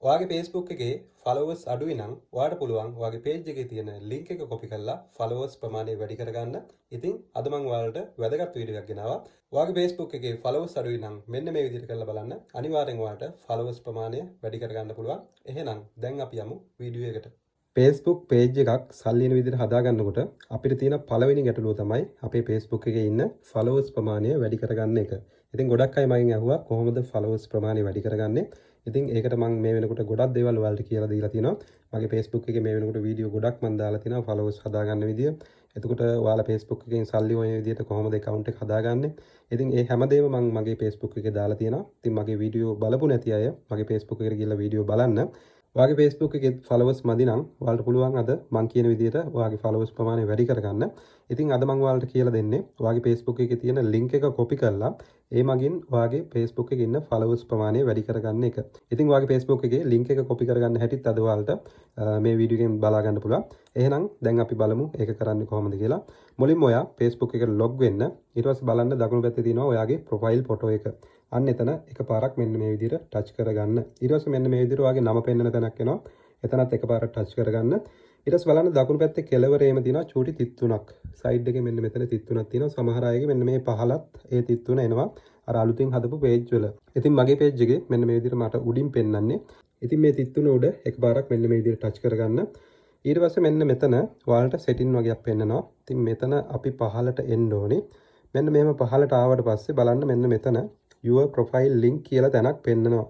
ඔයාගේ Facebook එකේ followers අඩුයි නම් ඔයාට පුළුවන් ඔයාගේ පේජ් එකේ තියෙන ලින්ක් එක කොපි කරලා ෆලෝවර්ස් ප්‍රමාණය වැඩි කරගන්න. ඉතින් අද මම ඔයාලට වැදගත් වීඩියෝ එකක් ගෙනාවා. ඔයාගේ Facebook එකේ ෆලෝවර්ස් අඩුයි නම් මෙන්න මේ විදිහට කරලා බලන්න. අනිවාර්යෙන් ඔයාට ෆලෝවර්ස් ප්‍රමාණය වැඩි කරගන්න පුළුවන්. එහෙනම් දැන් අපි යමු වීඩියෝ එකට. Facebook page එකක් සල්ලි එන විදිහට හදාගන්නකොට අපිට තියෙන පළවෙනි ගැටලුව තමයි අපේ Facebook එකේ ඉන්න ෆලෝවර්ස් ප්‍රමාණය වැඩි කරගන්න එක. ඉතින් ගොඩක් අය මගෙන් ඇහුවා කොහොමද ෆලෝවර්ස් ප්‍රමාණය වැඩි කරගන්නේ? ඉතින් ඒකට මං මේ වෙනකොට ගොඩක් දේවල් ඔයාලට කියලා දීලා තියෙනවා. මගේ Facebook එකේ මේ වෙනකොට වීඩියෝ ගොඩක් මං දාලා තියෙනවා ෆලෝවර්ස් හදාගන්න විදිය. එතකොට ඔයාලා Facebook එකෙන් සල්ලි හොයන විදියට කොහොමද ඇකවුන්ට් එක හදාගන්නේ? ඉතින් ඒ හැමදේම මං මගේ Facebook එකේ දාලා තියෙනවා. ඉතින් මගේ වීඩියෝ බලපු නැති අය මගේ Facebook එකට ගිහලා වීඩියෝ බලන්න. ඔයාගේ Facebook එකේ ෆලෝවර්ස් මදි නම් ඔයාලට පුළුවන් අද මං කියන විදියට ඔයාගේ ෆලෝවර්ස් ප්‍රමාණය වැඩි කරගන්න. ඉතින් අද මං ඔයාලට කියලා දෙන්නේ ඔයාගේ Facebook එකේ තියෙන ලින්ක් එක කොපි කරලා ඒ මගින් ඔයාගේ Facebook එකේ ඉන්න ෆලෝවර්ස් ප්‍රමාණය වැඩි කරගන්න එක. ඉතින් ඔයාගේ Facebook එකේ ලින්ක් එක කොපි කරගන්න හැටිත් අද ඔයාලට මේ වීඩියෝ එකෙන් බලා ගන්න පුළුවන්. එහෙනම් දැන් අපි බලමු ඒක කරන්නේ කොහොමද කියලා. මුලින්ම ඔයා Facebook එකට ලොග් වෙන්න. ඊට පස්සේ බලන්න දකුණු පැත්තේ තියෙනවා ඔයාගේ ප්‍රොෆයිල් ෆොටෝ එක. අන්න එතන එකපාරක් මෙන්න මේ විදිහට ටච් කරගන්න. ඊට පස්සේ මෙන්න මේ විදිහට ඔයාගේ නම පෙන්වන තැනක් එනවා. එතනත් එකපාරක් ටච් කරගන්න. ඊට පස්සේ බලන්න දකුණු පැත්තේ කෙළවරේම තියෙනවා චූටි තිත් තුනක්. සයිඩ් එකේ මෙන්න මෙතන තිත් තුනක් තියෙනවා. සමහර අයගේ මෙන්න මේ පහලත් ඒ තිත් තුන එනවා. අර අලුතින් හදපු පේජ් වල. ඉතින් මගේ පේජ් එකේ මෙන්න මේ විදිහට මට උඩින් පෙන්වන්නේ. ඉතින් මේ තිත් තුන උඩ එකපාරක් මෙන්න මේ විදිහට ටච් කරගන්න. ඊට පස්සේ මෙන්න මෙතන ඔයාලට සෙටින් වගේක් පෙන්නනවා. ඉතින් මෙතන අපි පහලට එන්න ඕනේ. මෙන්න මෙහෙම පහලට ආවට පස්සේ බලන්න මෙන්න මෙතන your profile link කියලා තැනක් පෙන්නනවා.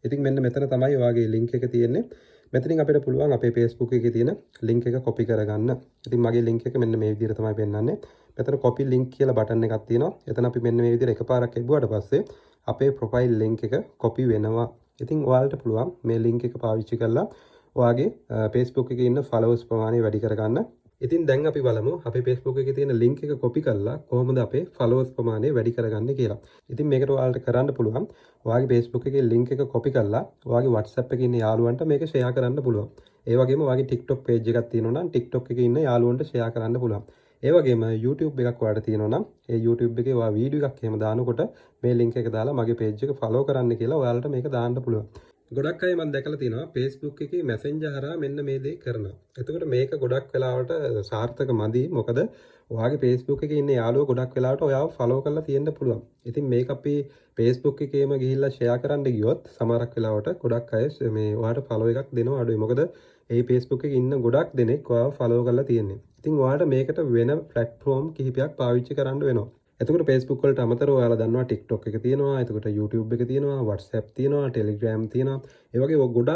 ඉතින් මෙන්න මෙතන තමයි ඔයාගේ link එක තියෙන්නේ. මෙතනින් අපිට පුළුවන් අපේ Facebook එකේ තියෙන link එක කොපි කරගන්න. ඉතින් මගේ link එක මෙන්න මේ විදිහට තමයි පෙන්නන්නේ. මෙතන copy link කියලා බටන් එකක් තියෙනවා. එතන අපි මෙන්න මේ විදිහට එකපාරක් එබුවට පස්සේ අපේ profile link එක කොපි වෙනවා. ඉතින් ඔයාලට පුළුවන් මේ link එක පාවිච්චි කරලා ඔයාගේ Facebook එකේ ඉන්න followers ප්‍රමාණය වැඩි කරගන්න. ඉතින් දැන් අපි බලමු අපේ Facebook එකේ තියෙන link එක කොපි කරලා කොහොමද අපේ followers ප්‍රමාණය වැඩි කරගන්නේ කියලා. ඉතින් මේකට ඔයාලට කරන්න පුළුවන් ඔයාගේ Facebook එකේ link එක කොපි කරලා ඔයාගේ WhatsApp එකේ ඉන්න යාළුවන්ට මේක ෂෙයා කරන්න පුළුවන්. ඒ වගේම ඔයාගේ TikTok page එකක් තියෙනවා නම් TikTok එකේ ඉන්න යාළුවන්ට ෂෙයා කරන්න පුළුවන්. ඒ වගේම YouTube එකක් ඔයාලට තියෙනවා නම් ඒ YouTube එකේ ඔයා වීඩියෝ එකක් එහෙම දානකොට මේ link එක දාලා මගේ page එක follow කරන්න කියලා ඔයාලට මේක දාන්න පුළුවන්. ගොඩක් අය මම දැකලා තියෙනවා Facebook එකේ Messenger හරහා මෙන්න මේ දේ කරනවා. එතකොට මේක ගොඩක් වෙලාවට සාර්ථක මදි. මොකද ඔයාගේ Facebook එකේ ඉන්න යාළුවෝ ගොඩක් වෙලාවට ඔයාව ෆලෝ කරලා තියෙන්න පුළුවන්. ඉතින් මේක අපි Facebook එකේම ගිහිල්ලා ෂෙයා කරන්න ගියොත් සමහරක් වෙලාවට ගොඩක් අය මේ ඔයාට ෆලෝ එකක් දෙනවා අඩුයි. මොකද ඒ Facebook එකේ ඉන්න ගොඩක් දෙනෙක් ඔයාව ෆලෝ කරලා තියෙන්නේ. ඉතින් ඔයාට මේකට වෙන ප්ලැට්ෆෝම් කිහිපයක් පාවිච්චි කරන්න වෙනවා. එතකොට Facebook වලට අමතරව ඔයාලා දන්නවා TikTok එක තියෙනවා, එතකොට YouTube එක තියෙනවා, WhatsApp තියෙනවා, Telegram තියෙනවා. ඒ වගේ ගොඩක්